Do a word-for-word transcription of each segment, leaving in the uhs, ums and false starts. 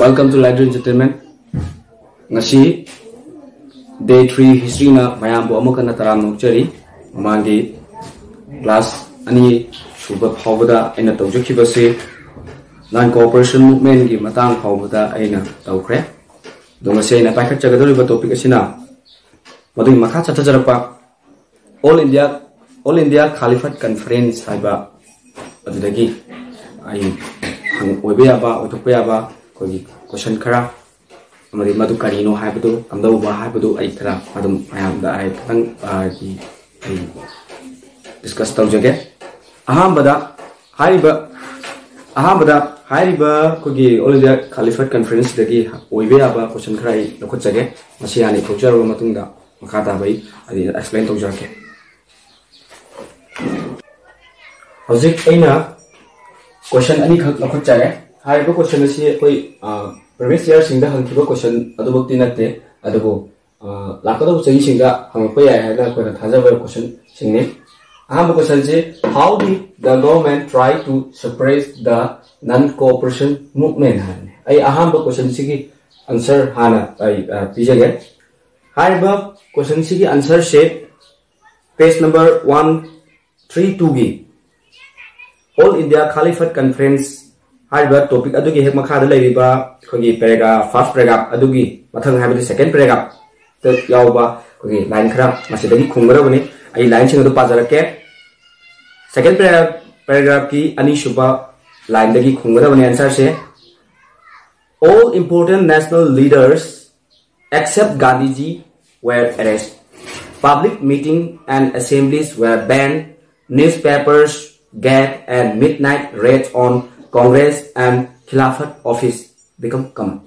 Welcome to Light Entertainment. ꯉꯁꯤ day three historyꯅ ꯃꯌꯥꯝꯕꯨ ꯑꯃꯨꯛ ꯍꯟꯅ ꯇꯔꯥꯝꯅ ꯑꯣꯛꯆꯔꯤ꯫ ꯃꯃꯥꯡꯒꯤ class ꯑꯅꯤ ꯁꯨꯕ ꯐꯥꯎꯕꯗ ꯑꯩꯅ ꯇꯧꯖꯈꯤꯕꯁꯤ non cooperation movementꯀꯤ ꯃꯇꯥꯡ ꯐꯥꯎꯕꯗ ꯑꯩꯅ ꯇꯧꯈ꯭ꯔꯦ꯫ ꯑꯗꯣ ꯉꯁꯤ ꯑꯩꯅ ꯄꯥꯏꯈꯠꯆꯒꯗꯧꯔꯤꯕ topic ꯑꯁꯤꯅ ꯃꯗꯨꯒꯤ ꯃꯈꯥ ꯆꯠꯊꯖꯔꯛꯄ All India All India Caliphate Conference ꯍꯥꯏꯕ ꯑꯗꯨꯗꯒꯤ ꯑꯩ ꯍꯪ- ꯑꯣꯏꯕ ꯌꯥꯕ, ꯑꯣꯏꯊꯣꯛꯄ ꯌꯥꯕ ꯑꯩꯈꯣꯏꯒꯤ question ꯈꯔ, ꯑꯃꯗꯤ ꯃꯗꯨ ꯀꯔꯤꯅꯣ ꯍꯥꯏꯕꯗꯨ, ꯀꯝꯗꯧꯕ ꯍꯥꯏꯕꯗꯨ ꯑꯩ ꯈꯔ ꯑꯗꯨꯝ ꯃꯌꯥꯝꯗ ꯑꯩ ꯈꯤꯇꯪ ꯑ, ꯍꯥꯏꯗꯤ ꯑꯩ discuss ꯇꯧꯖꯒꯦ꯫ ꯑꯍꯥꯟꯕꯗ ꯍꯥꯏꯔꯤꯕ ꯑꯍꯥꯟꯕꯗ ꯍꯥꯏꯔꯤꯕ ꯑꯩꯈꯣꯏꯒꯤ All India Caliphate Conferenceꯗꯒꯤ ꯑꯣꯏꯕ ꯌꯥꯕ question ꯈꯔ ꯑꯩ ꯂꯧꯈꯠꯆꯒꯦ꯫ ꯃꯁꯤ ꯍꯥꯟꯅ ꯊꯣꯛꯆꯔꯕ ꯃꯇꯨꯡꯗ ꯃꯈꯥ ꯇꯥꯕ ꯑꯩ ꯑꯗꯨ explain ꯇꯧꯖꯔꯛꯀꯦ꯫ ꯍꯧꯖꯤꯛ ꯑꯩꯅ question ꯑꯅꯤꯈꯛ ꯂꯧꯈꯠꯆꯔꯦ꯫ ꯍꯥꯏꯔꯤꯕ question ꯑꯁꯤ ꯑꯩꯈꯣꯏ previous yearꯁꯤꯡꯗ ꯍꯪꯈꯤꯕ question ꯑꯗꯨꯃꯛꯇꯤ ꯅꯠꯇꯦ, ꯑꯗꯨꯕꯨ ꯂꯥꯛꯀꯗꯧꯕ ꯆꯍꯤꯁꯤꯡꯗ ꯍꯪꯉꯛꯄ ꯌꯥꯏ ꯍꯥꯏꯅ ꯑꯩꯈꯣꯏꯅ ꯊꯥꯖꯕ questionꯁꯤꯡꯅꯤ꯫ ꯑꯍꯥꯟꯕ questionꯁꯤ, how did the government try to suppress the non cooperation movement ꯍꯥꯏꯕꯅꯤ꯫ ꯑꯩ ꯑꯍꯥꯟꯕ questionꯁꯤꯒꯤ answer ꯍꯥꯟꯅ ꯑꯩ ꯄꯤꯖꯒꯦ꯫ ꯍꯥꯏꯔꯤꯕ questionꯁꯤꯒꯤ answerꯁꯦ page number one three twoꯒꯤ All India Caliphate Conference ꯍꯥꯏꯔꯤꯕ topic ꯑꯗꯨꯒꯤ ꯍꯦꯛ ꯃꯈꯥꯗ ꯂꯩꯔꯤꯕ ꯑꯩꯈꯣꯏꯒꯤ paragraph, first paragraph ꯑꯗꯨꯒꯤ ꯃꯊꯪ ꯍꯥꯏꯕꯗꯤ second paragraphꯇ ꯌꯥꯎꯕ ꯑꯩꯈꯣꯏꯒꯤ line ꯈꯔ ꯃꯁꯤꯗꯒꯤ ꯈꯨꯝꯒꯗꯕꯅꯤ꯫ ꯑꯩ lineꯁꯤꯡ ꯑꯗꯨ ꯄꯥꯖꯔꯛꯀꯦ꯫ Second paragraphꯀꯤ ꯑꯅꯤꯁꯨꯕ lineꯗꯒꯤ ꯈꯨꯝꯒꯗꯕꯅꯤ answerꯁꯦ꯫ All important national leaders except Gandhiji were arrested. Public meeting and assemblies were banned. Newspapers gave a midnight raid on Congress and Khilafat office become common.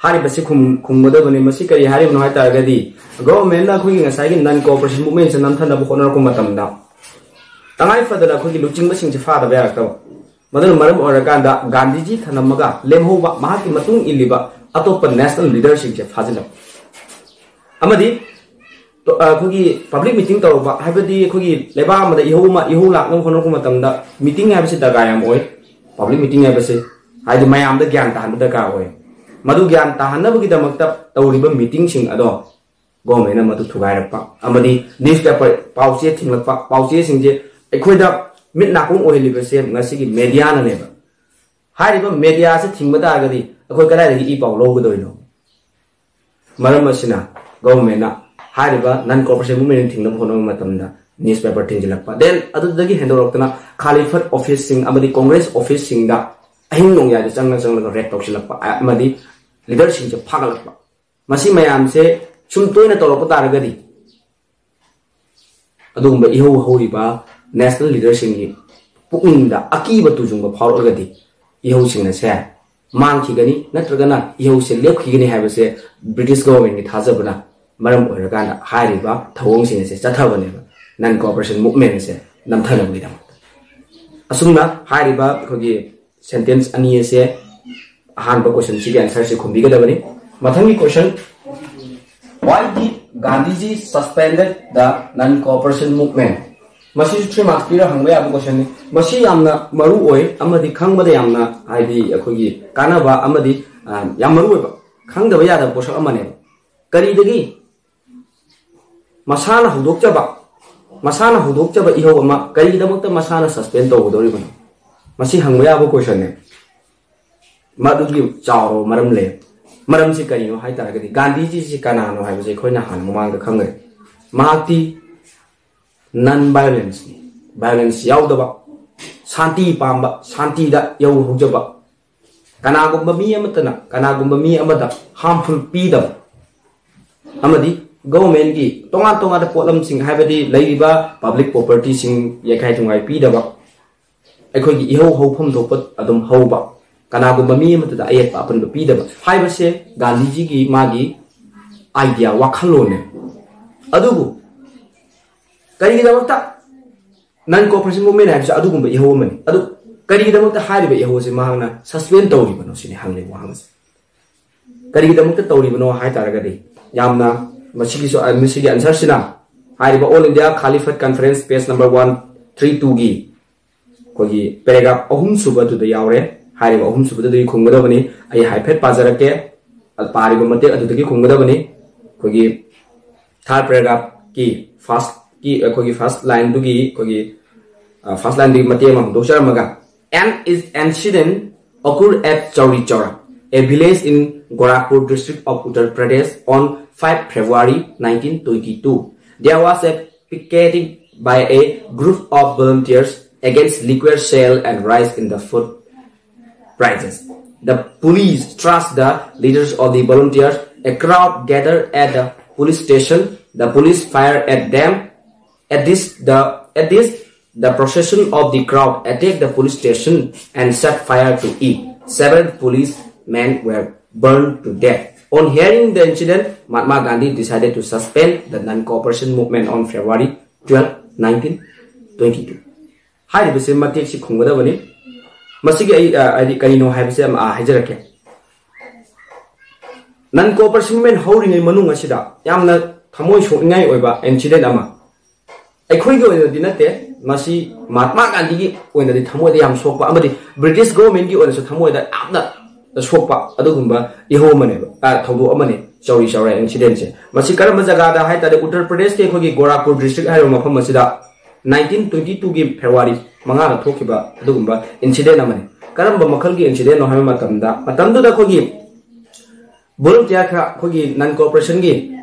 ꯍꯥꯏꯔꯤꯕꯁꯤ ꯈꯨꯝꯒꯗꯕꯅꯤ꯫ ꯃꯁꯤ ꯀꯔꯤ ꯍꯥꯏꯔꯤꯕꯅꯣ ꯍꯥꯏ ꯇꯥꯔꯒꯗꯤ, governmentꯅ ꯑꯩꯈꯣꯏꯒꯤ ꯉꯁꯥꯏꯒꯤ non cooperation movementꯁꯦ ꯅꯝꯊꯅꯕ ꯍꯣꯠꯅꯔꯛꯄ ꯃꯇꯝꯗ ꯇꯉꯥꯏ ꯐꯗꯅ ꯑꯩꯈꯣꯏꯒꯤ ꯂꯨꯆꯤꯡꯕꯁꯤꯡꯁꯦ ꯐꯥꯗꯕ ꯌꯥꯔꯛꯇꯕ꯫ ꯃꯗꯨꯅ ꯃꯔꯝ ꯑꯣꯏꯔꯀꯥꯟꯗ ꯒꯥꯟꯙꯤꯖꯤ ꯊꯅꯝꯃꯒ ꯂꯦꯝꯍꯧꯕ ꯃꯍꯥꯛꯀꯤ ꯃꯇꯨꯡ ꯏꯜꯂꯤꯕ ꯑꯇꯣꯞꯄ national leaderꯁꯤꯡꯁꯦ ꯐꯥꯖꯤꯜꯂꯛꯄ ꯑꯃꯗꯤ ꯑꯩꯈꯣꯏꯒꯤ public meeting ꯇꯧꯔꯨꯕ ꯍꯥꯏꯕꯗꯤ ꯑꯩꯈꯣꯏꯒꯤ ꯂꯩꯕꯥꯛ ꯑꯃꯗ ꯏꯍꯧ ꯑꯃ ꯏꯍꯧ ꯂꯥꯛꯅꯕ ꯍꯣꯠꯅꯔꯛꯄ ꯃꯇꯝꯗ meeting ꯍꯥꯏꯕꯁꯤ ꯗꯔꯀꯥꯔ ꯌꯥꯝ ꯑꯣꯏ꯫ Public meeting ꯍꯥꯏꯕꯁꯤ ꯍꯥꯏꯗꯤ ꯃꯌꯥꯝꯗ ꯒ꯭ꯌꯥꯟ ꯇꯥꯍꯟꯕ ꯗꯔꯀꯥꯔ ꯑꯣꯏ꯫ ꯃꯗꯨ ꯒ꯭ꯌꯥꯟ ꯇꯥꯍꯟꯅꯕꯒꯤꯗꯃꯛꯇ ꯇꯧꯔꯤꯕ ꯃꯤꯇꯤꯡꯁꯤꯡ ꯑꯗꯣ ꯒꯣꯔꯃꯦꯟꯅ ꯃꯗꯨ ꯊꯨꯒꯥꯏꯔꯛꯄ ꯑꯃꯗꯤ ꯅ꯭ꯌꯨꯁꯄꯦꯄꯔ, ꯄꯥꯎꯆꯦ ꯊꯤꯡꯂꯛꯄ, ꯄꯥꯎꯆꯦꯁꯤꯡꯁꯦ ꯑꯩꯈꯣꯏꯗ ꯃꯤꯠ ꯅꯥꯀꯣꯡ ꯑꯣꯏꯍꯜꯂꯤꯕꯁꯦ ꯉꯁꯤꯒꯤ ꯃꯦꯗꯤꯌꯥꯅꯅꯦꯕ꯫ ꯍꯥꯏꯔꯤꯕ ꯃꯦꯗꯤꯌꯥꯁꯦ ꯊꯤꯡꯕ ꯇꯥꯔꯒꯗꯤ ꯑꯩꯈꯣꯏ ꯀꯗꯥꯏꯗꯒꯤ ꯏ ꯄꯥꯎ ꯂꯧꯒꯗꯣꯏꯅꯣ? ꯃꯔꯝ ꯑꯁꯤꯅ ꯒꯣꯔꯃꯦꯟꯅ ꯍꯥꯏꯔꯤꯕ ꯅꯟ ꯀꯣꯑꯣꯄꯔꯦꯁꯟ ꯃꯨꯚꯃꯦꯟ ꯊꯤꯡꯅꯕ ꯍꯣꯠꯅꯕ ꯃꯇꯝꯗ ꯅ꯭ꯌꯨꯁꯄꯦꯄꯔ ꯊꯤꯡꯖꯤꯜꯂꯛꯄ, then ꯑꯗꯨꯗꯒꯤ ꯍꯦꯟꯗꯣꯔꯛꯇꯅ ꯈꯥꯂꯤꯐꯠ ꯑꯣꯐꯤꯁꯁꯤꯡ ꯑꯃꯗꯤ ꯀꯣꯡꯒ꯭ꯔꯦꯁ ꯑꯣꯐꯤꯁꯁꯤꯡꯗ ꯑꯍꯤꯡ ꯅꯣꯡꯌꯥꯏꯗ ꯆꯪꯅ ꯆꯪꯂꯒ ꯔꯦꯗ ꯇꯧꯁꯤꯜꯂꯛꯄ ꯑꯃꯗꯤ ꯂꯤꯗꯔꯁꯤꯡꯁꯦ ꯐꯥꯒꯠꯂꯛꯄ, ꯃꯁꯤ ꯃꯌꯥꯝꯁꯦ ꯁꯨꯝ ꯇꯣꯏꯅ ꯇꯧꯔꯛꯄ ꯇꯥꯔꯒꯗꯤ ꯑꯗꯨꯒꯨꯝꯕ ꯏꯍꯧ ꯍꯧꯔꯤꯕ ꯅꯦꯁꯅꯦꯜ ꯂꯤꯗꯔꯁꯤꯡꯒꯤ ꯄꯨꯛꯅꯤꯡꯗ ꯑꯀꯤꯕ ꯇꯨꯖꯨꯡꯕ ꯐꯥꯎꯔꯛꯂꯒꯗꯤ ꯏꯍꯧꯁꯤꯡ ꯑꯁꯦ ꯃꯥꯡꯈꯤꯒꯅꯤ, ꯅꯠꯇ꯭ꯔꯒꯅ ꯏꯍꯧꯁꯦ ꯂꯦꯞꯈꯤꯒꯅꯤ ꯍꯥꯏꯕꯁꯦ ꯕ꯭ꯔꯤꯇꯤꯁ ꯒꯣꯚꯔꯟꯃꯦꯟꯒꯤ ꯊꯥꯖꯕꯅ ꯃꯔꯝ ꯑꯣꯏꯔꯀꯥꯟꯗ ꯍꯥꯏꯔꯤꯕ ꯊꯧꯑꯣꯡꯁꯤꯡ ꯑꯁꯦ ꯆꯠꯊꯕꯅꯦꯕ, ꯅꯟ ꯀꯣꯑꯣꯄꯔꯦꯁꯟ ꯃꯨꯚꯃꯦꯟ ꯑꯁꯦ ꯅꯝꯊꯅꯕꯒꯤꯗꯃꯛꯇ꯫ ꯑꯁꯨꯝꯅ ꯍꯥꯏꯔꯤꯕ ꯑꯩꯈꯣꯏꯒꯤ ꯁꯦꯟꯇꯦꯟꯁ ꯑꯅꯤ ꯑꯁꯦ, ꯑꯍꯥꯟꯕ ꯀꯣꯏꯁꯟꯁꯤꯒꯤ ꯑꯟꯁꯔꯁꯤ ꯈꯨꯝꯕꯤꯒꯗꯕꯅꯤ꯫ ꯃꯊꯪꯒꯤ ꯀꯣꯏꯁꯟ, "Why did Gandhiji suspended the non-cooperation movement?" ꯃꯁꯤꯁꯨ ꯊ꯭ꯔꯤ ꯃꯥꯔꯛꯁ ꯄꯤꯔ ꯍꯪꯕ ꯌꯥꯕ ꯀꯣꯏꯁꯟꯅꯤ꯫ ꯃꯁꯤ ꯌꯥꯝꯅ ꯃꯔꯨ ꯑꯣꯏ ꯑꯃꯗꯤ ꯈꯪꯕꯗ ꯌꯥꯝꯅ, ꯍꯥꯏꯗꯤ, ꯑꯩꯈꯣꯏꯒꯤ ꯀꯥꯟꯅꯕ ꯑꯃꯗꯤ, ꯑ, ꯌꯥꯝ ꯃꯔꯨ ꯑꯣꯏꯕ, ꯈꯪꯗꯕ ꯌꯥꯗꯕ ꯄꯣꯠꯁꯛ ꯑꯃꯅꯦꯕ꯫ ꯀꯔꯤꯗꯒꯤ? ꯃꯁꯥꯅ ꯍꯧꯗꯣꯛꯆꯕ, ꯃꯁꯥꯅ ꯍꯧꯗꯣꯛꯆꯕ ꯏꯍꯧ ꯑꯃ ꯀꯔꯤꯒꯤꯗꯃꯛꯇ ꯃꯁꯥꯅ ꯁꯁꯄꯦꯟ ꯇꯧꯒꯗꯧꯔꯤꯕꯅꯣ? ꯃꯁꯤ ꯍꯪꯕ ꯌꯥꯕ ꯀꯣꯏꯁꯟꯅꯦ꯫ ꯃꯗꯨꯒꯤ ꯆꯥꯎꯔꯕ ꯃꯔꯝ ꯂꯩ꯫ ꯃꯔꯝꯁꯤ ꯀꯔꯤꯅꯣ ꯍꯥꯏ ꯇꯥꯔꯒꯗꯤ, ꯒꯥꯟꯙꯤꯖꯤꯁꯤ ꯀꯅꯥꯅꯣ ꯍꯥꯏꯕꯁꯦ ꯑꯩꯈꯣꯏꯅ ꯍꯥꯟꯅ ꯃꯃꯥꯡꯗ ꯈꯪꯒꯅꯤ꯫ ꯃꯍꯥꯛꯇꯤ ꯅꯟ ꯚꯥꯏꯑꯣꯂꯦꯟꯁꯅꯤ, ꯚꯥꯏꯑꯣꯂꯦꯟꯁ ꯌꯥꯎꯗꯕ, ꯁꯥꯟꯇꯤ ꯄꯥꯝꯕ, ꯁꯥꯟꯇꯤꯗ ꯌꯧꯍꯧꯖꯕ, ꯀꯅꯥꯒꯨꯝꯕ ꯃꯤ ꯑꯃꯠꯇꯅ ꯀꯅꯥꯒꯨꯝꯕ ꯃꯤ ꯑꯃꯗ ꯍꯥꯔꯝꯐꯨꯜ ꯄꯤꯗꯕ, ꯑꯃꯗꯤ ꯒꯣꯚꯔꯟꯃꯦꯟꯠꯀꯤ ꯇꯣꯉꯥꯟ ꯇꯣꯉꯥꯟꯕ ꯄꯣꯠꯂꯝꯁꯤꯡ, ꯍꯥꯏꯕꯗꯤ ꯂꯩꯔꯤꯕ ꯄꯕ꯭ꯂꯤꯛ ꯄ꯭ꯔꯣꯄꯔꯇꯤꯁꯤꯡ ꯌꯩꯈꯥꯏ ꯊꯨꯒꯥꯏ ꯄꯤꯗꯕ, ꯑꯩꯈꯣꯏꯒꯤ ꯏꯍꯧ ꯍꯧꯐꯝ ꯊꯣꯛꯄ ꯑꯗꯨꯝ ꯍꯧꯕ, ꯀꯅꯥꯒꯨꯝꯕ ꯃꯤ ꯑꯃꯠꯇꯗ ꯑꯌꯦꯠꯄ ꯑꯄꯟꯕ ꯄꯤꯗꯕ ꯍꯥꯏꯕꯁꯦ ꯒꯥꯟꯙꯤꯖꯤꯒꯤ ꯃꯥꯒꯤ ꯑꯥꯏꯗꯤꯌꯥ, ꯋꯥꯈꯜꯂꯣꯟꯅꯦ꯫ ꯑꯗꯨꯕꯨ ꯀꯔꯤꯒꯤꯗꯃꯛꯇ ꯅꯟ ꯀꯣꯑꯣꯄꯔꯦꯁꯟ ꯃꯨꯚꯃꯦꯟꯠ ꯍꯥꯏꯕꯁꯤ ꯑꯗꯨꯒꯨꯝꯕ ꯏꯍꯧ ꯑꯃꯅꯤ꯫ ꯑꯗꯨ ꯀꯔꯤꯒꯤꯗꯃꯛꯇ ꯍꯥꯏꯔꯤꯕ ꯏꯍꯧ ꯑꯁꯤ ꯃꯍꯥꯛꯅ ꯁꯁꯄꯦꯟ ꯇꯧꯔꯤꯕꯅꯣ ꯁꯤꯅꯤ ꯍꯪꯂꯤꯕ ꯋꯥꯍꯪ ꯑꯁꯤ꯫ ꯀꯔꯤꯒꯤꯗꯃꯛꯇ ꯇꯧꯔꯤꯕꯅꯣ ꯍꯥꯏ ꯇꯥꯔꯒꯗꯤ, ꯌꯥꯝꯅ ꯃꯁꯤꯒꯤꯁꯨ, ꯃꯁꯤꯒꯤ ꯑꯟꯁꯔꯁꯤꯅ ꯍꯥꯏꯔꯤꯕ All India Caliphate Conference, page number one three two ꯒꯤ ꯑꯩꯈꯣꯏꯒꯤ paragraph ꯑꯍꯨꯝ ꯁꯨꯕꯗꯨꯗ ꯌꯥꯎꯔꯦ꯫ ꯍꯥꯏꯔꯤꯕ ꯑꯍꯨꯝꯁꯨꯕꯗꯨꯗꯒꯤ ꯈꯨꯝꯒꯗꯕꯅꯤ꯫ ꯑꯩ ꯍꯥꯏꯐꯦꯠ ꯄꯥꯖꯔꯛꯀꯦ꯫ ꯄꯥꯔꯤꯕ ꯃꯇꯦꯛ ꯑꯗꯨꯗꯒꯤ ꯈꯨꯝꯒꯗꯕꯅꯤ꯫ ꯑꯩꯈꯣꯏꯒꯤ ꯊꯥꯔꯠ ꯄꯦꯔꯥꯒ꯭ꯔꯥꯐꯀꯤ ꯐꯥꯔꯁꯀꯤ, ꯑꯩꯈꯣꯏꯒꯤ ꯐꯥꯔꯁ ꯂꯥꯏꯟꯗꯨꯒꯤ, ꯑꯩꯈꯣꯏꯒꯤ ꯐꯥꯔꯁ ꯂꯥꯏꯟꯗꯨꯒꯤ ꯃꯇꯦꯛ ꯑꯃ ꯍꯧꯗꯣꯛꯆꯔꯝꯃꯒ, an incident occurred at Chauri Chaura, a village in Gorakhpur district of Uttar Pradesh on five February nineteen twenty-two. There was a picketing by a group of volunteers against liquor sale and rise in the food prices. The police trust the leaders of the volunteers. A crowd gathered at the police station. The police fired at them. At this, the at this, the procession of the crowd attacked the police station and set fire to it. Several policemen were burned to death. On hearing the incident, Mahatma Gandhi decided to suspend the non-cooperation movement on February twelve, nineteen twenty-two. ꯍꯥꯏꯔꯤꯕꯁꯦ ꯃꯇꯦꯛꯁꯤ ꯈꯨꯝꯒꯗꯕꯅꯤ꯫ ꯃꯁꯤꯒꯤ ꯑꯩ, ꯑ, ꯍꯥꯏꯗꯤ ꯀꯔꯤꯅꯣ ꯍꯥꯏꯕꯁꯦ ꯑꯃ, ꯑ, ꯍꯥꯏꯖꯔꯛꯀꯦ꯫ ꯅꯟ cooperation movement ꯍꯧꯔꯤꯉꯩ ꯃꯅꯨꯡ ꯑꯁꯤꯗ ꯌꯥꯝꯅ ꯊꯃꯣꯏ ꯁꯣꯛꯅꯤꯡꯉꯥꯏ ꯑꯣꯏꯕ ꯏꯟꯁꯤꯗꯦꯟ ꯑꯃ, ꯑꯩꯈꯣꯏꯒꯤ ꯑꯣꯏꯅꯗꯤ ꯅꯠꯇꯦ, ꯃꯁꯤ ꯃꯍꯥꯠꯃꯥ ꯒꯥꯟꯙꯤꯒꯤ ꯑꯣꯏꯅꯗꯤ ꯊꯃꯣꯏꯗ ꯌꯥꯝ ꯁꯣꯛꯄ ꯑꯃꯗꯤ ꯕ꯭ꯔꯤꯇꯤꯁ ꯒꯣꯚꯔꯟꯃꯦꯟꯠꯀꯤ ꯑꯣꯏꯅꯁꯨ ꯊꯃꯣꯏꯗ ꯌꯥꯝꯅ ꯁꯣꯛꯄ ꯑꯗꯨꯒꯨꯝꯕ ꯏꯍꯧ ꯑꯃꯅꯦꯕ, ꯑ, ꯊꯧꯗꯣꯛ ꯑꯃꯅꯤ ꯆꯧꯔꯤ ꯆꯧꯔꯥ ꯏꯟꯁꯤꯗꯦꯟꯁꯦ꯫ ꯃꯁꯤ ꯀꯔꯝꯕ ꯖꯒꯥꯗ ꯍꯥꯏ ꯇꯥꯔꯗꯤ, ꯎꯠꯇꯔ ꯄ꯭ꯔꯗꯦꯁꯀꯤ ꯑꯩꯈꯣꯏꯒꯤ ꯒꯣꯔꯥꯈꯄꯨꯔ ꯗꯤꯁꯇ꯭ꯔꯤꯛ ꯍꯥꯏꯔꯤꯕ ꯃꯐꯝ ꯑꯁꯤꯗ ꯅꯥꯏꯟꯇꯤꯟ ꯇ꯭ꯋꯦꯟꯇꯤ ꯇꯨꯒꯤ ꯐꯦꯕ꯭ꯔꯨꯋꯥꯔꯤ ꯃꯉꯥꯗ ꯊꯣꯛꯈꯤꯕ ꯑꯗꯨꯒꯨꯝꯕ ꯏꯟꯁꯤꯗꯦꯟ ꯑꯃꯅꯤ꯫ ꯀꯔꯝꯕ ꯃꯈꯜꯒꯤ ꯏꯟꯁꯤꯗꯦꯟꯅꯣ ꯍꯥꯏꯕ ꯃꯇꯝꯗ, ꯃꯇꯝꯗꯨꯗ ꯑꯩꯈꯣꯏꯒꯤ ꯚꯣꯂꯨꯟꯇꯤꯌꯥꯔ ꯈꯔ, ꯑꯩꯈꯣꯏꯒꯤ ꯅꯟ ꯀꯣꯑꯣꯄꯔꯦꯁꯟꯒꯤ,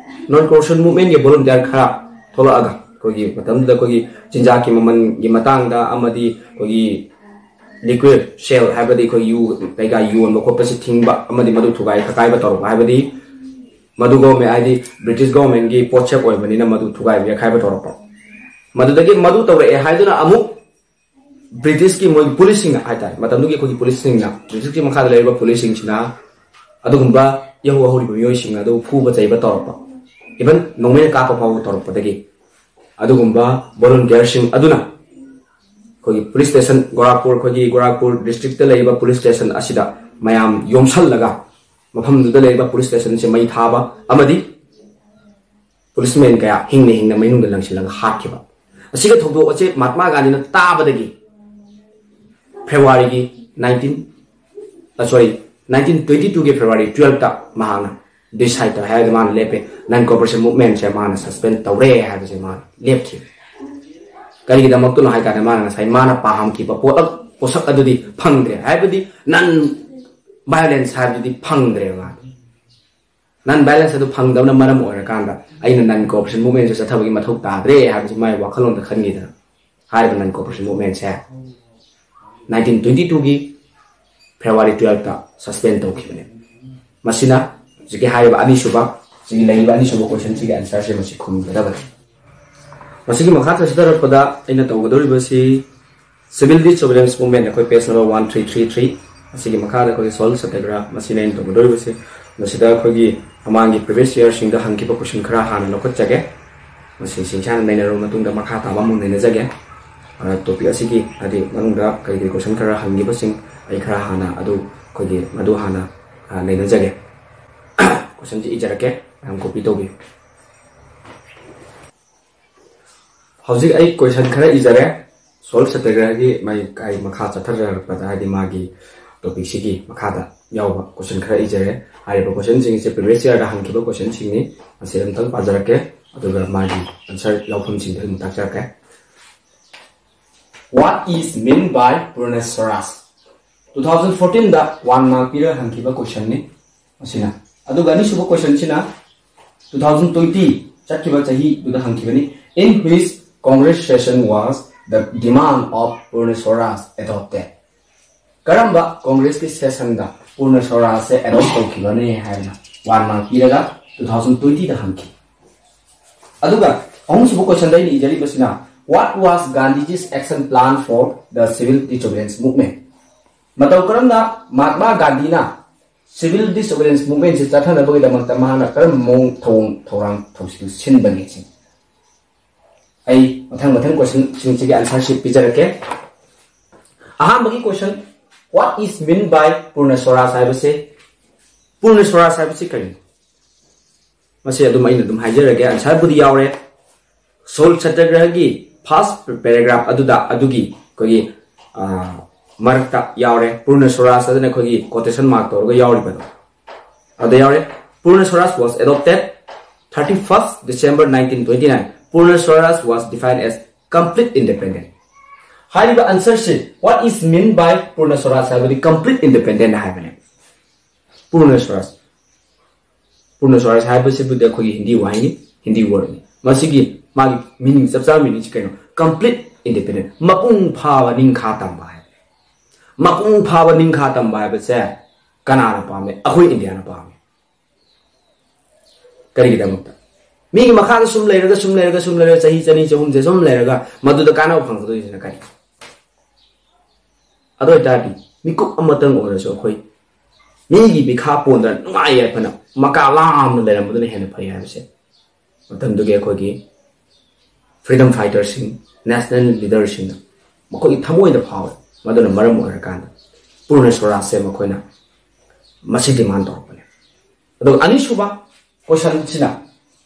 ꯅꯟ ꯀꯣꯑꯣꯄꯔꯦꯁꯟ ꯃꯨꯚꯃꯦꯟꯠꯀꯤ ꯚꯣꯂꯨꯟꯇꯤꯌꯥꯔ ꯈꯔ ꯊꯣꯛꯂꯛꯑꯒ, ꯑꯩꯈꯣꯏꯒꯤ ꯃꯇꯝꯗꯨꯗ ꯑꯩꯈꯣꯏꯒꯤ ꯆꯤꯟꯖꯥꯛꯀꯤ ꯃꯃꯜꯒꯤ ꯃꯇꯥꯡꯗ ꯑꯃꯗꯤ ꯑꯩꯈꯣꯏꯒꯤ ꯂꯤꯀ꯭ꯋꯤꯠ ꯁꯦꯜ, ꯍꯥꯏꯕꯗꯤ ꯑꯩꯈꯣꯏ ꯌꯨ ꯀꯩꯀꯥ ꯌꯣꯟꯕ ꯈꯣꯠꯄꯁꯤ ꯊꯤꯡꯕ ꯑꯃꯗꯤ ꯃꯗꯨ ꯊꯨꯒꯥꯏ ꯈꯥꯀꯥꯏꯕ ꯇꯧꯔꯛꯄ, ꯍꯥꯏꯕꯗꯤ ꯃꯗꯨ ꯒꯣꯚꯔꯟꯃꯦꯟꯠ, ꯍꯥꯏꯗꯤ ꯕ꯭ꯔꯤꯇꯤꯁ ꯒꯣꯚꯔꯟꯃꯦꯟꯠꯀꯤ ꯄꯣꯠꯁꯦꯞ ꯑꯣꯏꯕꯅꯤꯅ ꯃꯗꯨ ꯊꯨꯒꯥꯏꯕ ꯌꯩꯈꯥꯏꯕ ꯇꯧꯔꯛꯄ꯫ ꯃꯗꯨꯗꯒꯤ ꯃꯗꯨ ꯇꯧꯔꯛꯑꯦ ꯍꯥꯏꯗꯨꯅ ꯑꯃꯨꯛ ꯕ꯭ꯔꯤꯇꯤꯁꯀꯤ ꯃꯣꯏꯒꯤ ꯄꯨꯂꯤꯁꯁꯤꯡꯅ ꯍꯥꯏꯇꯥꯔꯦ, ꯃꯇꯝꯗꯨꯒꯤ ꯑꯩꯈꯣꯏꯒꯤ ꯄꯨꯂꯤꯁꯁꯤꯡꯅ, ꯕ꯭ꯔꯤꯇꯤꯁꯀꯤ ꯃꯈꯥꯗ ꯂꯩꯔꯤꯕ ꯄꯨꯂꯤꯁꯁꯤꯡꯁꯤꯅ ꯑꯗꯨꯒꯨꯝꯕ ꯏꯍꯧ ꯍꯧꯔꯤꯕ ꯃꯤꯑꯣꯏꯁꯤꯡ ꯑꯗꯨ ꯐꯨꯕ ꯆꯩꯕ ꯇꯧꯔꯛꯄ, ꯏꯚꯟ ꯅꯣꯡꯃꯩꯅ ꯀꯥꯞꯄ ꯐꯥꯎꯕ ꯇꯧꯔꯛꯄꯗꯒꯤ ꯑꯗꯨꯒꯨꯝꯕ ꯚꯣꯂꯨꯟꯇꯤꯌꯥꯔꯁꯤꯡ ꯑꯗꯨꯅ ꯑꯩꯈꯣꯏꯒꯤ ꯄꯨꯂꯤꯁ ꯁ꯭ꯇꯦꯁꯟ, ꯒꯣꯔꯥꯈꯄꯨꯔ, ꯑꯩꯈꯣꯏꯒꯤ ꯒꯣꯔꯥꯈꯄꯨꯔ ꯗꯤꯁꯇ꯭ꯔꯤꯛꯇ ꯂꯩꯔꯤꯕ ꯄꯨꯂꯤꯁ ꯁ꯭ꯇꯦꯁꯟ ꯑꯁꯤꯗ ꯃꯌꯥꯝ ꯌꯣꯝꯁꯜꯂꯒ ꯃꯐꯝꯗꯨꯗ ꯂꯩꯔꯤꯕ ꯄꯨꯂꯤꯁ ꯁ꯭ꯇꯦꯁꯟꯁꯦ ꯃꯩ ꯊꯥꯕ ꯑꯃꯗꯤ ꯄꯨꯂꯤꯁꯃꯦꯟ ꯀꯌꯥ ꯍꯤꯡꯅ ꯍꯤꯡꯅ ꯃꯩꯅꯨꯡꯗ ꯂꯪꯁꯤꯜꯂꯒ ꯍꯥꯠꯈꯤꯕ꯫ ꯑꯁꯤꯒꯤ ꯊꯧꯗꯣꯛ ꯑꯁꯤ ꯃꯍꯥꯠꯃꯥ ꯒꯥꯟꯙꯤꯅ ꯇꯥꯕꯗꯒꯤ ꯐꯦꯕ꯭ꯔꯨꯋꯥꯔꯤꯒꯤ ꯅꯥꯏꯟꯇꯤꯟ ꯁꯣꯔꯤ, ꯅꯥꯏꯟꯇꯤꯟ ꯇ꯭ꯋꯦꯟꯇꯤ ꯇꯨꯒꯤ ꯐꯦꯕ꯭ꯔꯨꯋꯥꯔꯤ ꯇꯨꯌꯦꯜꯞꯇ ꯃꯍꯥꯛꯅ ꯗꯤꯁꯥꯏꯠ ꯇꯧꯔꯦ ꯍꯥꯏꯕꯗꯤ ꯃꯥꯅ ꯂꯦꯞꯄꯦ, ꯅꯟ ꯀꯣꯑꯣꯄꯔꯦꯁꯟ ꯃꯨꯚꯃꯦꯟꯁꯦ ꯃꯥꯅ ꯁꯁꯄꯦꯟ ꯇꯧꯔꯦ ꯍꯥꯏꯕꯁꯦ ꯃꯥꯅ ꯂꯦꯞꯈꯤ꯫ ꯀꯔꯤꯒꯤꯗꯃꯛꯇꯅꯣ ꯍꯥꯏ ꯀꯥꯟꯗ ꯃꯥꯅ ꯉꯁꯥꯏ ꯃꯥꯅ ꯄꯥꯝꯈꯤꯕ ꯄꯣꯠꯂꯛ ꯄꯣꯠꯁꯛ ꯑꯗꯨꯗꯤ ꯐꯪꯗ꯭ꯔꯦ, ꯍꯥꯏꯕꯗꯤ ꯅꯟ ꯚꯥꯏꯑꯣꯂꯦꯟꯁ ꯍꯥꯏꯕꯗꯨꯗꯤ ꯐꯪꯗ꯭ꯔꯦꯕ ꯃꯥ꯫ ꯅꯟ ꯚꯥꯏꯑꯣꯂꯦꯟꯁ ꯑꯗꯨ ꯐꯪꯗꯕꯅ ꯃꯔꯝ ꯑꯣꯏꯔꯀꯥꯟꯗ ꯑꯩꯅ ꯅꯟ ꯀꯣꯑꯣꯄꯔꯦꯁꯟ ꯃꯨꯚꯃꯦꯟꯁꯦ ꯆꯠꯊꯕꯒꯤ ꯃꯊꯧ ꯇꯥꯗ꯭ꯔꯦ ꯍꯥꯏꯕꯁꯤ ꯃꯥꯏ ꯋꯥꯈꯜꯂꯣꯟꯗ ꯈꯟꯈꯤꯗꯅ ꯍꯥꯏꯔꯤꯕ ꯅꯟ ꯀꯣꯑꯣꯄꯔꯦꯁꯟ ꯃꯨꯚꯃꯦꯟꯁꯦ ꯅꯥꯏꯟꯇꯤꯟ ꯇ꯭ꯋꯦꯟꯇꯤ ꯇꯨꯒꯤ ꯐꯦꯕ꯭ꯔꯨꯋꯥꯔꯤ ꯇꯨꯌꯦꯜꯞꯇ ꯁꯁꯄꯦꯟ ꯇꯧꯈꯤꯕꯅꯤ꯫ ꯃꯁꯤꯅ ꯍꯧꯖꯤꯛꯀꯤ ꯍꯥꯏꯔꯤꯕ ꯑꯅꯤꯁꯨꯕ, ꯁꯤꯒꯤ ꯂꯩꯔꯤꯕ ꯑꯅꯤꯁꯨꯕ ꯀꯣꯏꯁꯟꯁꯤꯒꯤ ꯑꯟꯁꯔꯁꯦ ꯃꯁꯤ ꯈꯨꯝꯒꯗꯕꯅꯤ꯫ ꯃꯁꯤꯒꯤ ꯃꯈꯥ ꯆꯠꯊꯔꯛꯄꯗ ꯑꯩꯅ ꯇꯧꯒꯗꯧꯔꯤꯕꯁꯤ ꯁꯤꯚꯤꯜ ꯗꯤꯁꯑꯣꯕꯤꯗꯤꯌꯦꯟꯁ ꯃꯨꯚꯃꯦꯟ, ꯑꯩꯈꯣꯏ page number one three three three, ꯑꯁꯤꯒꯤ ꯃꯈꯥꯗ ꯑꯩꯈꯣꯏꯒꯤ ꯁꯣꯜ ꯁꯇ꯭ꯌꯒ꯭ꯔꯍ, ꯃꯁꯤꯅ ꯑꯩꯅ ꯇꯧꯒꯗꯧꯔꯤꯕꯁꯤ꯫ ꯃꯁꯤꯗ ꯑꯩꯈꯣꯏꯒꯤ ꯃꯃꯥꯡꯒꯤ ꯄ꯭ꯔꯤꯚꯤꯌꯁ ꯌꯔꯁꯤꯡꯗ ꯍꯪꯈꯤꯕ ꯀꯣꯏꯁꯟ ꯈꯔ ꯍꯥꯟꯅ ꯂꯧꯈꯠꯆꯒꯦ꯫ ꯃꯁꯤ ꯁꯤꯡꯁꯥꯅ ꯅꯩꯅꯔꯕ ꯃꯇꯨꯡꯗ ꯃꯈꯥ ꯇꯥꯕ ꯑꯃꯨꯛ ꯅꯩꯅꯖꯒꯦ꯫ ꯇꯣꯄꯤꯛ ꯑꯁꯤꯒꯤ ꯍꯥꯏꯗꯤ ꯃꯅꯨꯡꯗ ꯀꯔꯤ ꯀꯔꯤ ꯀꯣꯏꯁꯟ ꯈꯔ ꯍꯪꯈꯤꯕꯁꯤꯡ ꯑꯩ ꯈꯔ ꯍꯥꯟꯅ ꯑꯗꯨ ꯑꯩꯈꯣꯏꯒꯤ ꯃꯗꯨ ꯍꯥꯟꯅ, ꯑ, ꯅꯩꯅꯖꯒꯦ꯫ ꯀꯣꯏꯁꯟꯁꯤ ꯏꯖꯔꯛꯀꯦ, ꯃꯌꯥꯝ ꯀꯣꯄꯤ ꯇꯧꯕꯤꯌꯨ꯫ ꯍꯧꯖꯤꯛ ꯑꯩ ꯀꯣꯏꯁꯟ ꯈꯔ ꯏꯖꯔꯦ꯫ ꯁꯣꯜ ꯁꯇ꯭ꯌꯒ꯭ꯔꯍꯒꯤ ꯃꯥꯒꯤ ꯃꯈꯥ ꯆꯠꯊꯖꯔꯛꯄꯗ, ꯍꯥꯏꯗꯤ ꯃꯥꯒꯤ ꯇꯣꯄꯤꯛꯁꯤꯒꯤ ꯃꯈꯥꯗ ꯌꯥꯎꯕ ꯀꯣꯏꯁꯟ ꯈꯔ ꯏꯖꯔꯦ꯫ ꯍꯥꯏꯔꯤꯕ ꯀꯣꯏꯁꯟꯁꯤꯡꯁꯦ ꯄ꯭ꯔꯤꯚꯤꯌꯁ ꯌꯔꯗ ꯍꯪꯈꯤꯕ ꯀꯣꯏꯁꯟꯁꯤꯡꯅꯤ꯫ ꯃꯁꯤ ꯑꯃꯨꯛꯇꯪ ꯄꯥꯖꯔꯛꯀꯦ, ꯑꯗꯨꯒ ꯃꯥꯒꯤ ꯑꯟꯁꯔ ꯌꯥꯎꯐꯝꯁꯤꯡꯗꯨ ꯑꯃꯨꯛ ꯇꯥꯛꯆꯔꯛꯀꯦ꯫ What is mean by Purna Swaraj? Two thousand ꯐꯣꯔꯇꯤꯟꯗ ꯋꯥꯟ ꯃꯥꯔꯛ ꯄꯤꯔꯒ ꯍꯪꯈꯤꯕ ꯀꯣꯏꯁꯟꯅꯤ ꯃꯁꯤꯅ꯫ ꯑꯗꯨꯒ ꯑꯅꯤꯁꯨꯕ ꯀꯣꯏꯁꯟꯁꯤꯅ ꯇꯨ ꯊꯥꯎꯖꯟ ꯇ꯭ꯋꯦꯟꯇꯤ ꯆꯠꯈꯤꯕ ꯆꯍꯤꯗꯨꯗ ꯍꯪꯈꯤꯕꯅꯤ, In which Congress session was the demand of Purna Swaraj adopted? ꯀꯔꯝꯕ ꯀꯣꯡꯒ꯭ꯔꯦꯁꯀꯤ ꯁꯦꯁꯟꯗ ꯄꯨꯔꯅ ꯁ꯭ꯋꯔꯥꯖꯁꯦ ꯑꯦꯗꯣꯞ ꯇꯧꯈꯤꯕꯅꯦ ꯍꯥꯏꯅ ꯋꯥꯟ ꯃꯥꯔꯛ ꯄꯤꯔꯒ ꯇꯨ ꯊꯥꯎꯖꯟ ꯇ꯭ꯋꯦꯟꯇꯤꯗ ꯍꯪꯈꯤ꯫ ꯑꯗꯨꯒ ꯑꯍꯨꯝꯁꯨꯕ ꯀꯣꯏꯁꯟꯗ ꯑꯩꯅ ꯏꯖꯔꯤꯕꯁꯤꯅ, What was Gandhiji's action plan for the civil disobedience movement? ꯃꯇꯧ ꯀꯔꯝꯅ ꯃꯍꯥꯠꯃꯥ ꯒꯥꯟꯙꯤꯅ ꯁꯤꯚꯤꯜ ꯗꯤꯁꯑꯣꯕꯤꯗꯤꯌꯦꯟꯁ ꯃꯨꯚꯃꯦꯟꯁꯤ ꯆꯠꯊꯅꯕꯒꯤꯗꯃꯛꯇ ꯃꯍꯥꯛꯅ ꯀꯔꯝꯕ ꯃꯑꯣꯡ ꯊꯧꯑꯣꯡ ꯊꯧꯔꯥꯡ ꯊꯧꯁꯤꯜ ꯁꯤꯟꯕꯒꯦ ꯁꯤꯅꯤ꯫ ꯑꯩ ꯃꯊꯪ ꯃꯊꯪ ꯀꯣꯏꯁꯟꯁꯤꯡꯁꯤꯒꯤ ꯑꯟꯁꯔꯁꯤ ꯄꯤꯖꯔꯛꯀꯦ꯫ ꯑꯍꯥꯟꯕꯒꯤ ꯀꯣꯏꯁꯟ, What is mean by Purna Swaraj ꯍꯥꯏꯕꯁꯤ? ꯄꯨꯔꯅ ꯁ꯭ꯋꯔꯥꯖ ꯍꯥꯏꯕꯁꯤ ꯀꯔꯤꯅꯣ? ꯃꯁꯤ ꯑꯗꯨꯝ ꯑꯩꯅ ꯑꯗꯨꯝ ꯍꯥꯏꯖꯔꯒꯦ, ꯑꯟꯁꯔꯕꯨꯗꯤ ꯌꯥꯎꯔꯦ꯫ ꯁꯣꯜ ꯁꯇ꯭ꯌꯒ꯭ꯔꯍꯒꯤ ꯐꯥꯔꯁ ꯄꯦꯔꯥꯒ꯭ꯔꯥꯐ ꯑꯗꯨꯗ ꯑꯗꯨꯒꯤ ꯑꯩꯈꯣꯏꯒꯤ, ꯑ, ꯃꯔꯛꯇ ꯌꯥꯎꯔꯦ꯫ Purna Swaraj ꯑꯗꯨꯅ ꯑꯩꯈꯣꯏꯒꯤ quotation mark ꯇꯧꯔꯒ ꯌꯥꯎꯔꯤꯕꯗꯣ ꯑꯗ ꯌꯥꯎꯔꯦ꯫ Purna Swaraj was adopted thirty-first December nineteen twenty-nine. Purna Swaraj was defined as complete independent. ꯍꯥꯏꯔꯤꯕ answer ꯁꯤ, what is mean by Purna Swaraj ꯍꯥꯏꯕꯗꯤ complete independent ꯍꯥꯏꯕꯅꯦ꯫ Purna Swaraj, Purna Swaraj ꯍꯥꯏꯕꯁꯤꯕꯨꯗꯤ ꯑꯩꯈꯣꯏꯒꯤ ꯍꯤꯟꯗꯤ ꯋꯥꯍꯩꯅꯤ, ꯍꯤꯟꯗꯤ word ꯅꯤ꯫ ꯃꯁꯤꯒꯤ ꯃꯥꯒꯤ meaning, ꯆꯞ ꯆꯥꯕ meaning ꯁꯤ ꯀꯩꯅꯣ? Complete independent, ꯃꯄꯨꯡ ꯐꯥꯕ ꯅꯤꯡꯈꯥ ꯇꯝꯕ ꯍꯥꯏꯕꯅꯦ꯫ ꯃꯄꯨꯡ ꯐꯥꯕ ꯅꯤꯡꯈꯥ ꯇꯝꯕ ꯍꯥꯏꯕꯁꯦ ꯀꯅꯥꯅ ꯄꯥꯝꯃꯦ? ꯑꯩꯈꯣꯏ ꯏꯟꯗꯤꯌꯥꯅ ꯄꯥꯝꯃꯦ꯫ ꯀꯔꯤꯒꯤꯗꯃꯛꯇ? ꯃꯤꯒꯤ ꯃꯈꯥꯗ ꯁꯨꯝ ꯂꯩꯔꯒ, ꯁꯨꯝ ꯂꯩꯔꯒ, ꯁꯨꯝ ꯂꯩꯔꯒ, ꯆꯍꯤ ꯆꯅꯤ, ꯆꯍꯨꯝꯁꯦ ꯁꯨꯝ ꯂꯩꯔꯒ, ꯃꯗꯨꯗ ꯀꯥꯟꯅꯕ ꯐꯪꯒꯗꯣꯏꯁꯤꯅ ꯀꯔꯤ? ꯑꯗꯨ ꯑꯣꯏꯇꯥꯔꯗꯤ ꯃꯤꯀꯨꯞ ꯑꯃꯇꯪ ꯑꯣꯏꯔꯁꯨ ꯑꯩꯈꯣꯏ ꯃꯤꯒꯤ ꯃꯤꯈꯥ ꯄꯣꯟꯗꯅ ꯅꯨꯡꯉꯥꯏ ꯌꯥꯏꯐꯅ ꯃꯀꯥ ꯂꯥꯝꯅ ꯂꯩꯔꯝꯕꯗꯨꯅ ꯍꯦꯟꯅ ꯐꯩ ꯍꯥꯏꯕꯁꯦ ꯃꯇꯝꯗꯨꯒꯤ ꯑꯩꯈꯣꯏꯒꯤ freedom fighter ꯁꯤꯡ, national leader ꯁꯤꯡꯅ ꯃꯈꯣꯏꯒꯤ ꯊꯃꯣꯏꯗ ꯐꯥꯎꯋꯦ꯫ ꯃꯗꯨꯅ ꯃꯔꯝ ꯑꯣꯏꯔꯀꯥꯟꯗ Purna Swaraj ꯁꯦ ꯃꯈꯣꯏꯅ ꯃꯁꯤ demand ꯇꯧꯔꯛꯄꯅꯦ꯫ ꯑꯗꯨꯒ ꯑꯅꯤꯁꯨꯕ question ꯁꯤꯅ,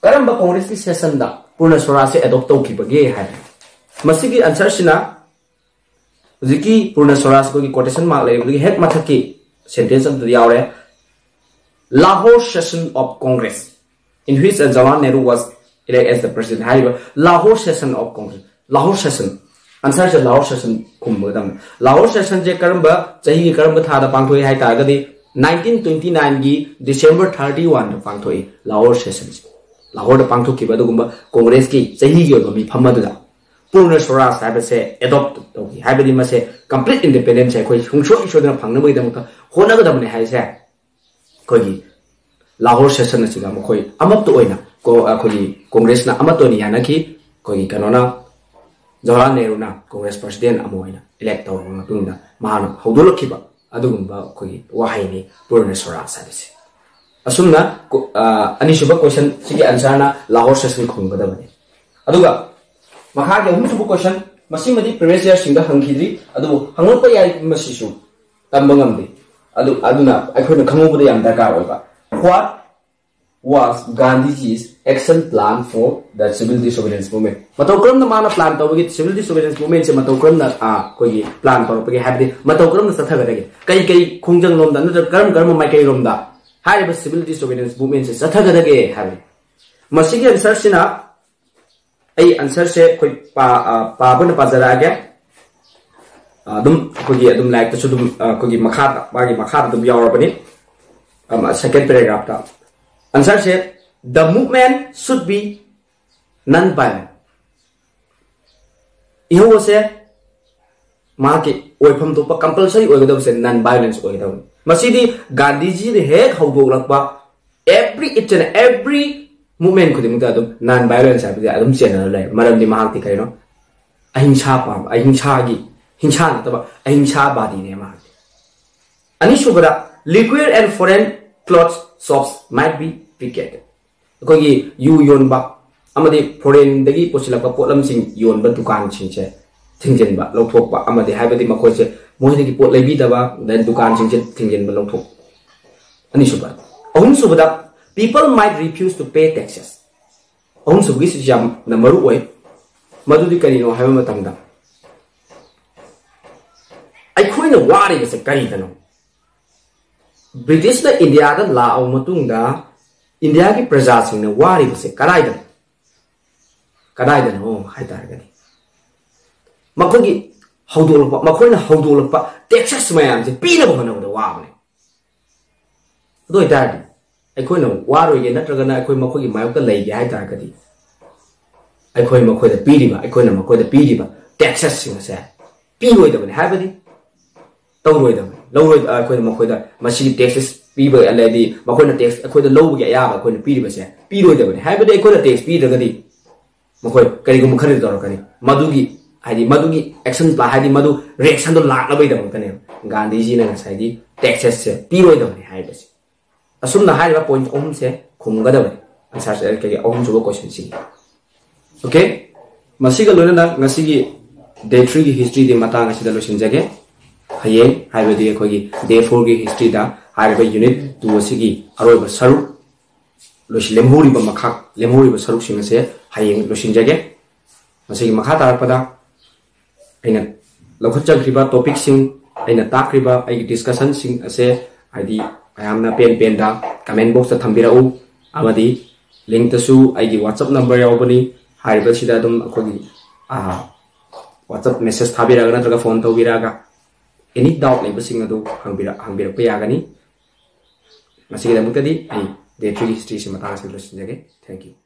ꯀꯔꯝꯕ Congress ꯀꯤ session ꯗ Purna Swaraj ꯁꯦ adopt ꯇꯧꯈꯤꯕꯒꯦ ꯍꯥꯏꯕ? ꯃꯁꯤꯒꯤ answer ꯁꯤꯅ ꯍꯧꯖꯤꯛꯀꯤ Purna Swaraj ꯑꯩꯈꯣꯏꯒꯤ quotation mark ꯂꯩꯔꯤꯕꯗꯨꯒꯤ ꯍꯦꯛ ꯃꯊꯛꯀꯤ sentence ꯑꯗꯨꯗ ꯌꯥꯎꯔꯦ, Lahore session of Congress in which Jawaharlal Nehru was elected as the president ꯍꯥꯏꯔꯤꯕ Lahore session of Congress, Lahore session, answer say Lahore session ꯈꯨꯝꯕꯒꯗꯕꯅꯤ꯫ Lahore session ꯁꯦ ꯀꯔꯝꯕ ꯆꯍꯤꯒꯤ ꯀꯔꯝꯕ ꯊꯥꯗ ꯄꯥꯡꯊꯣꯛꯏ ꯍꯥꯏ ꯇꯥꯔꯒꯗꯤ nineteen twenty nine ꯒꯤ December thirty one ꯗ ꯄꯥꯡꯊꯣꯛꯏ Lahore session ꯁꯦ꯫ Lahore ꯗ ꯄꯥꯡꯊꯣꯛꯈꯤꯕ ꯑꯗꯨꯒꯨꯝꯕ Congress ꯀꯤ ꯆꯍꯤꯒꯤ ꯑꯣꯏꯕ ꯃꯤꯐꯝ ꯑꯗꯨꯗ Purna Swaraj ꯍꯥꯏꯕꯁꯦ adopt ꯇꯧꯈꯤ꯫ ꯍꯥꯏꯕꯗꯤ ꯃꯁꯦ complete independence ꯁꯦ ꯑꯩꯈꯣꯏ ꯁꯨꯡꯁꯣꯏ ꯁꯣꯏꯗꯅ ꯐꯪꯅꯕꯒꯤꯗꯃꯛꯇ ꯍꯣꯠꯅꯒꯗꯕꯅꯤ ꯍꯥꯏꯁꯦ ꯑꯩꯈꯣꯏꯒꯤ Lahore session ꯑꯁꯤꯗ ꯃꯈꯣꯏ ꯑꯃꯠꯇ ꯑꯣꯏꯅ ꯀꯣ-, ꯑꯩꯈꯣꯏꯒꯤ Congress ꯅ ꯑꯃꯠꯇ ꯑꯣꯏꯅ ꯌꯥꯅꯈꯤ꯫ ꯑꯩꯈꯣꯏꯒꯤ ꯀꯩꯅꯣꯅ, Jawaharlal Nehru ꯅ Congress president ꯑꯃ ꯑꯣꯏꯅ elect ꯇꯧꯔꯕ ꯃꯇꯨꯡꯗ ꯃꯍꯥꯛꯅ ꯍꯧꯗꯣꯛꯂꯛꯈꯤꯕ ꯑꯗꯨꯒꯨꯝꯕ ꯑꯩꯈꯣꯏꯒꯤ ꯋꯥꯍꯩꯅꯤ Purna Swaraj ꯍꯥꯏꯕꯁꯦ꯫ ꯑꯁꯨꯝꯅ ꯀꯣ-, ꯑ, ꯑꯅꯤꯁꯨꯕ question ꯁꯤꯒꯤ answer ꯅ Lahore session ꯈꯨꯝꯒꯗꯕꯅꯤ꯫ ꯑꯗꯨꯒ ꯃꯈꯥꯒꯤ ꯑꯍꯨꯝꯁꯨꯕ question, ꯃꯁꯤꯃꯗꯤ previous year ꯁꯤꯡꯗ ꯍꯪꯈꯤꯗ꯭ꯔꯤ, ꯑꯗꯨꯕꯨ ꯍꯪꯂꯛꯄ ꯌꯥꯏ, ꯃꯁꯤꯁꯨ ꯇꯝꯕ ꯉꯝꯗꯦ꯫ ꯑꯗꯨ, ꯑꯗꯨꯅ ꯑꯩꯈꯣꯏꯅ ꯈꯪꯍꯧꯕꯗ ꯌꯥꯝ ꯗꯔꯀꯥꯔ ꯑꯣꯏꯕ꯫ What was Gandhiji's Action plan for the civil disobedience movement. ꯃꯇꯧ ꯀꯔꯝꯅ ꯃꯥꯅ plan ꯇꯧꯕꯒꯤ civil disobedience movementꯁꯦ ꯃꯇꯧ ꯀꯔꯝꯅ ꯑꯩꯈꯣꯏꯒꯤ plan ꯇꯧꯔꯛꯄꯒꯦ ꯍꯥꯏꯕꯗꯤ ꯃꯇꯧ ꯀꯔꯝꯅ ꯆꯠꯊꯒꯗꯒꯦ, ꯀꯩ ꯀꯩ ꯈꯣꯡꯖꯪꯂꯣꯝꯗ ꯅꯠꯇ꯭ꯔꯒ ꯀꯔꯝ ꯀꯔꯝꯕ ꯃꯥꯏꯀꯩꯔꯣꯝꯗ ꯍꯥꯏꯔꯤꯕ civil disobedience movementꯁꯦ ꯆꯠꯊꯒꯗꯒꯦ ꯍꯥꯏꯕꯅꯤ꯫ ꯃꯁꯤꯒꯤ answerꯁꯤꯅ ꯑꯩ answerꯁꯦ ꯑꯩꯈꯣꯏ ꯄꯥꯕꯅ ꯄꯥꯖꯔꯛꯑꯒꯦ꯫ ꯑꯗꯨꯝ ꯑꯩꯈꯣꯏꯒꯤ ꯑꯗꯨꯝ ꯂꯥꯏꯔꯤꯛꯇꯁꯨ ꯑꯗꯨꯝ ꯑꯩꯈꯣꯏꯒꯤ ꯃꯈꯥꯗ ꯃꯥꯒꯤ ꯃꯈꯥꯗ ꯑꯗꯨꯝ ꯌꯥꯎꯔꯕꯅꯤ꯫ Second paragraphꯇ answerꯁꯦ, "The movement should be non violent." ꯏꯍꯧ ꯑꯁꯦ ꯃꯍꯥꯛꯀꯤ ꯑꯣꯏꯐꯝ ꯊꯣꯛꯄ compulsory ꯑꯣꯏꯒꯗꯕꯁꯦ non violence ꯑꯣꯏꯒꯗꯕꯅꯤ꯫ ꯃꯁꯤꯗꯤ ꯒꯥꯟꯙꯤꯖꯤꯅ ꯍꯦꯛ ꯍꯧꯗꯣꯛꯂꯛꯄ every each and every movement ꯈꯨꯗꯤꯡꯃꯛꯇ ꯑꯗꯨꯝ non violence ꯍꯥꯏꯕꯗꯤ ꯑꯗꯨꯝ ꯆꯦꯟꯅꯔ ꯂꯩ꯫ ꯃꯔꯝꯗꯤ ꯃꯍꯥꯛꯇꯤ ꯀꯩꯅꯣ, ꯑꯍꯤꯡꯁꯥ ꯄꯥꯝꯕ, ꯑꯍꯤꯡꯁꯥꯒꯤ, ꯍꯤꯡꯁꯥ ꯅꯠꯇꯕ ꯑꯍꯤꯡꯁꯥꯕꯥꯗꯤꯅꯦ ꯃꯍꯥꯛꯇꯤ꯫ ꯑꯅꯤꯁꯨꯕꯗ, "Liquor and foreign clothes shops might be picketed." ꯑꯩꯈꯣꯏꯒꯤ ꯌꯨ ꯌꯣꯟꯕ ꯑꯃꯗꯤ foreignꯗꯒꯤ ꯄꯨꯁꯤꯜꯂꯛꯄ ꯄꯣꯠꯂꯝꯁꯤꯡ ꯌꯣꯟꯕ ꯗꯨꯀꯥꯟꯁꯤꯡꯁꯦ ꯊꯤꯡꯖꯤꯟꯕ, ꯂꯧꯊꯣꯛꯄ ꯑꯃꯗꯤ ꯍꯥꯏꯕꯗꯤ ꯃꯈꯣꯏꯁꯦ ꯃꯣꯏꯗꯒꯤ ꯄꯣꯠ ꯂꯩꯕꯤꯗꯕ, then ꯗꯨꯀꯥꯟꯁꯤꯡꯁꯦ ꯊꯤꯡꯖꯤꯟꯕ, ꯂꯧꯊꯣꯛ꯫ ꯑꯅꯤꯁꯨꯕ꯫ ꯑꯍꯨꯝꯁꯨꯕꯗ, "People might refuse to pay taxes." ꯑꯍꯨꯝꯁꯨꯕꯒꯤꯁꯤꯁꯨ ꯌꯥꯝꯅ ꯃꯔꯨ ꯑꯣꯏ꯫ ꯃꯗꯨꯗꯤ ꯀꯔꯤꯅꯣ ꯍꯥꯏꯕ ꯃꯇꯝꯗ ꯑꯩꯈꯣꯏꯅ ꯋꯥꯔꯤꯕꯁꯦ ꯀꯔꯤꯗꯅꯣ? ꯕ꯭ꯔꯤꯇꯤꯁꯅ ꯏꯟꯗꯤꯌꯥꯗ ꯂꯥꯛꯑꯕ ꯃꯇꯨꯡꯗ ꯏꯟꯗꯤꯌꯥꯒꯤ ꯄ꯭ꯔꯖꯥꯁꯤꯡꯅ ꯋꯥꯔꯤꯕꯁꯦ ꯀꯗꯥꯏꯗꯅꯣ? ꯀꯗꯥꯏꯗꯅꯣ ꯍꯥꯏ ꯇꯥꯔꯒꯗꯤ ꯃꯈꯣꯏꯒꯤ ꯍꯧꯗꯣꯛꯂꯛꯄ, ꯃꯈꯣꯏꯅ ꯍꯧꯗꯣꯛꯂꯛꯄ taxes ꯃꯌꯥꯝꯁꯦ ꯄꯤꯅꯕ ꯍꯣꯠꯅꯕꯗ ꯋꯥꯕꯅꯦ꯫ ꯑꯗꯨ ꯑꯣꯏꯇꯥꯔꯗꯤ ꯑꯩꯈꯣꯏꯅ ꯋꯥꯔꯣꯏꯒꯦ ꯅꯠꯇ꯭ꯔꯒꯅ ꯑꯩꯈꯣꯏ ꯃꯈꯣꯏꯒꯤ ꯃꯥꯌꯣꯛꯇ ꯂꯩꯒꯦ ꯍꯥꯏ ꯇꯥꯔꯒꯗꯤ ꯑꯩꯈꯣꯏ ꯃꯈꯣꯏꯗ ꯄꯤꯔꯤꯕ, ꯑꯩꯈꯣꯏꯅ ꯃꯈꯣꯏꯗ ꯄꯤꯔꯤꯕ taxesꯁꯤꯡ ꯑꯁꯦ ꯄꯤꯔꯣꯏꯗꯕꯅꯤ ꯍꯥꯏꯕꯗꯤ ꯇꯧꯔꯣꯏꯗꯕꯅꯤ, ꯂꯧꯔꯣꯏ꯫ ꯑꯩꯈꯣꯏꯅ ꯃꯈꯣꯏꯗ ꯃꯁꯤꯒꯤ taxes ꯄꯤꯕ, ꯑꯗꯩꯗꯤ ꯃꯈꯣꯏꯅ tax ꯑꯩꯈꯣꯏꯗ ꯂꯧꯕꯒꯤ ꯑꯌꯥꯕ ꯑꯩꯈꯣꯏꯅ ꯄꯤꯔꯤꯕꯁꯦ ꯄꯤꯔꯣꯏꯗꯕꯅꯤ ꯍꯥꯏꯕꯗꯤ ꯑꯩꯈꯣꯏꯅ tax ꯄꯤꯗ꯭ꯔꯒꯗꯤ ꯃꯈꯣꯏ ꯀꯔꯤꯒꯨꯝꯕ ꯈꯔꯗꯤ ꯇꯧꯔꯛꯀꯅꯤ꯫ ꯃꯗꯨꯒꯤ ꯍꯥꯏꯗꯤ ꯃꯗꯨꯒꯤ action plan ꯍꯥꯏꯗꯤ ꯃꯗꯨ reactionꯗꯣ ꯂꯥꯛꯅꯕꯒꯤꯗꯃꯛꯇꯅꯦꯕ ꯒꯥꯟꯙꯤꯖꯤꯅ ꯉꯁꯥꯏꯒꯤ taxesꯁꯦ ꯄꯤꯔꯣꯏꯗꯕꯅꯤ ꯍꯥꯏꯕꯁꯦ꯫ ꯑꯁꯨꯝꯅ ꯍꯥꯏꯔꯤꯕ point ꯑꯍꯨꯝꯁꯦ ꯈꯨꯝꯒꯗꯕꯅꯤ answer ꯀꯩꯒꯤ ꯑꯍꯨꯝꯁꯨꯕ questionꯁꯤꯒꯤ꯫ Okay, ꯃꯁꯤꯒ ꯂꯣꯏꯅꯅ ꯉꯁꯤꯒꯤ day threeꯒꯤ historyꯒꯤ ꯃꯇꯥꯡ ꯑꯁꯤꯗ ꯂꯣꯏꯁꯤꯟꯖꯒꯦ꯫ ꯍꯌꯦꯡ ꯍꯥꯏꯕꯗꯤ ꯑꯩꯈꯣꯏꯒꯤ day fourꯒꯤ historyꯗ ꯍꯥꯏꯔꯤꯕ unit two ꯑꯁꯤꯒꯤ ꯑꯔꯣꯏꯕ ꯁꯔꯨꯛ ꯂꯣꯏꯁꯤꯜ ꯂꯦꯝꯍꯧꯔꯤꯕ ꯃꯈꯥ ꯂꯦꯝꯍꯧꯔꯤꯕ ꯁꯔꯨꯛꯁꯤꯡ ꯑꯁꯦ ꯍꯌꯦꯡ ꯂꯣꯏꯁꯤꯟꯖꯒꯦ꯫ ꯃꯁꯤꯒꯤ ꯃꯈꯥ ꯇꯥꯔꯛꯄꯗ ꯑꯩꯅ ꯂꯧꯈꯠꯆꯈ꯭ꯔꯤꯕ ꯇꯣꯄꯤꯛꯁꯤꯡ, ꯑꯩꯅ ꯇꯥꯛꯈ꯭ꯔꯤꯕ ꯑꯩꯒꯤ ꯗꯤꯁꯀꯁꯟꯁꯤꯡ ꯑꯁꯦ, ꯍꯥꯏꯗꯤ, ꯃꯌꯥꯝꯅ ꯄꯦꯟ ꯄꯦꯟꯗ ꯀꯃꯦꯟ ꯕꯣꯛꯁꯇ ꯊꯝꯕꯤꯔꯛꯎ, ꯑꯃꯗꯤ ꯂꯤꯡꯇꯁꯨ ꯑꯩꯒꯤ ꯋꯥꯆꯞ ꯅꯝꯕꯔ ꯌꯥꯎꯕꯅꯤ꯫ ꯍꯥꯏꯔꯤꯕꯁꯤꯗ ꯑꯗꯨꯝ ꯑꯩꯈꯣꯏꯒꯤ ꯋꯥꯆꯞ ꯃꯦꯁꯦꯖ ꯊꯥꯕꯤꯔꯛꯑꯒ ꯅꯠꯇ꯭ꯔꯒ ꯐꯣꯟ ꯇꯧꯕꯤꯔꯛꯑꯒ ꯑꯦꯅꯤ ꯗꯥꯎꯠ ꯂꯩꯕꯁꯤꯡ ꯑꯗꯨ ꯍꯪꯕꯤꯔꯛ ꯍꯪꯕꯤꯔꯛꯄ ꯌꯥꯒꯅꯤ꯫ ꯃꯁꯤꯒꯤꯗꯃꯛꯇꯗꯤ ꯑꯩ ꯗꯦ ꯊ꯭ꯔꯤꯒꯤ ꯍꯤꯁꯇ꯭ꯔꯤꯁꯤ ꯃꯇꯥꯡ ꯑꯁꯤꯗ ꯂꯣꯏꯁꯤꯟꯖꯒꯦ꯫ Thank you꯫